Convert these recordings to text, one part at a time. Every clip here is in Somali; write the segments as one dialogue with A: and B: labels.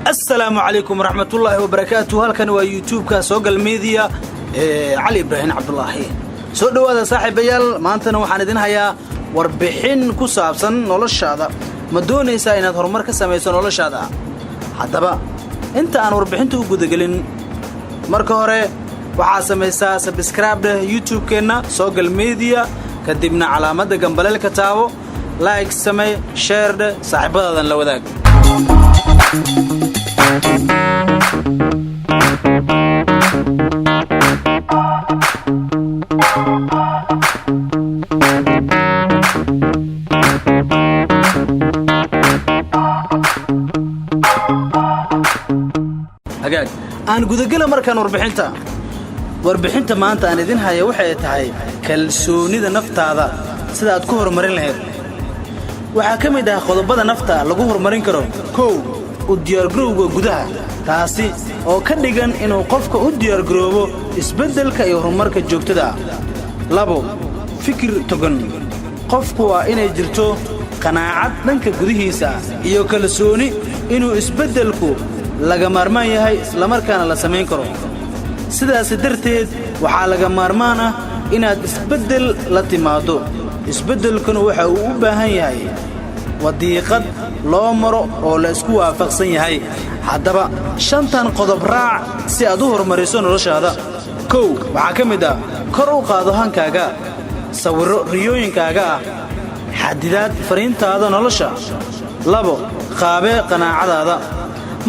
A: Asalaamu calaykum waraxmatullaahi wabarakaatu. Halkan waa YouTube-ka Soogal Media ee Cali Ibraahim Cabdulaahi. Soo dhowaada, saaxiibayaal. Maantana waxaan idin hayaa warbixin ku saabsan noloshaada. Ma doonaysaa inaad horumar ka samayso noloshaada? Haddaba, inta aan warbixinta u gudagelin, marka hore waxaad samaysaa subscribe dheh YouTube-keenna Soogal Media, kadibna calaamadda gambaleelka taabo, like samee, share dheh, saaxiibadaadan la wadaag. Hagaag, aan gudagela markaan warbixinta. Warbixinta maanta aan idin haya waxay tahay kalsoonida naftaada sida aad ku horumarin lahayd. Waxaa ka mid ah qodobada nafta lagu horumarin karo: 1, u diyaargarowga gudaha, taasi oo ka dhigan inuu qofka u diyaargaroobo isbeddelka iyo horumarka joogtada ah. 2, fikir togan. Qofku waa inay jirto qanaacad dhanka gudihiisa ah iyo kalsooni inuu isbeddelku laga maarmaan yahay, islamarkaana la samayn karo. Sidaas darteed waxaa laga maarmaan ah inaad isbeddel la timaaddo. Isbeddelkuna waxa uu u baahan yahay wadiiqad loo maro oo la isku waafaqsan yahay. Haddaba, shantan qodob raac si aad u horumariso noloshaada. 1, waxaa ka mid ah: kor u qaado hankaaga, sawirro riyooyinkaaga ah, xadidaad fariintaada nolosha. 2, qaabee qanaacadaada.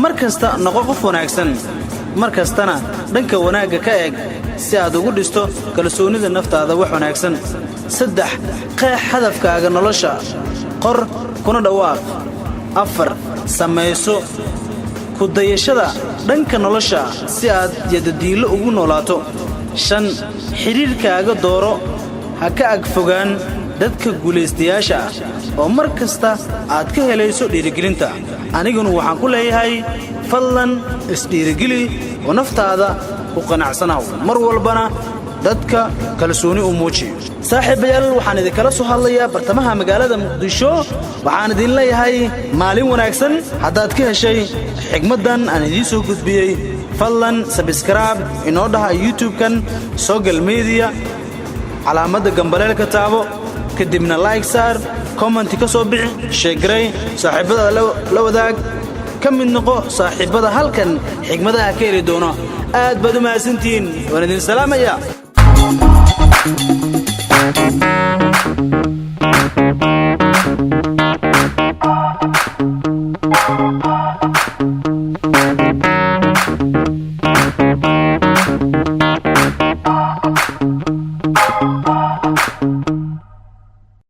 A: Mar kasta noqo qof wanaagsan, mar kastana dhanka wanaagga ka eeg si aad ugu dhisto kalsoonida naftaada wax wanaagsan. 3, qeex hadafkaaga nolosha, qor kuna dhawaaq. 4, samayso ku dayashada dhanka nolosha si aad yadadiillo ugu noolaato. 5, xidhiirkaaga dooro. Ha ka ag fogaan dadka guulaystayaasha ah oo mar kasta aad ka helayso dhiirigelinta. Aniguna waxaan ku leeyahay, fadlan isdhiirigeli oo naftaada ku qanacsanaw, mar walbana dadka kalsooni u muuji. Saaxiibayaal, waxaan idinkala soo hadlayaa bartamaha magaalada Muqdisho. Waxaan idin leeyahay maalin wanaagsan. Haddaad ka heshay xigmaddan aan idiin soo gudbiyey, fadlan subscribe inoo dhaha YouTube-kan Soogal Media, calaamadda gambaleelka taabo, kadibna like saar, comment ka soo bixi, share garee, saaxiibbada la wadaag, ka mid noqo saaxiibbada halkan xigmadaha ka heli doono. Aad baad u mahadsantihiin, waan idin salaamaya.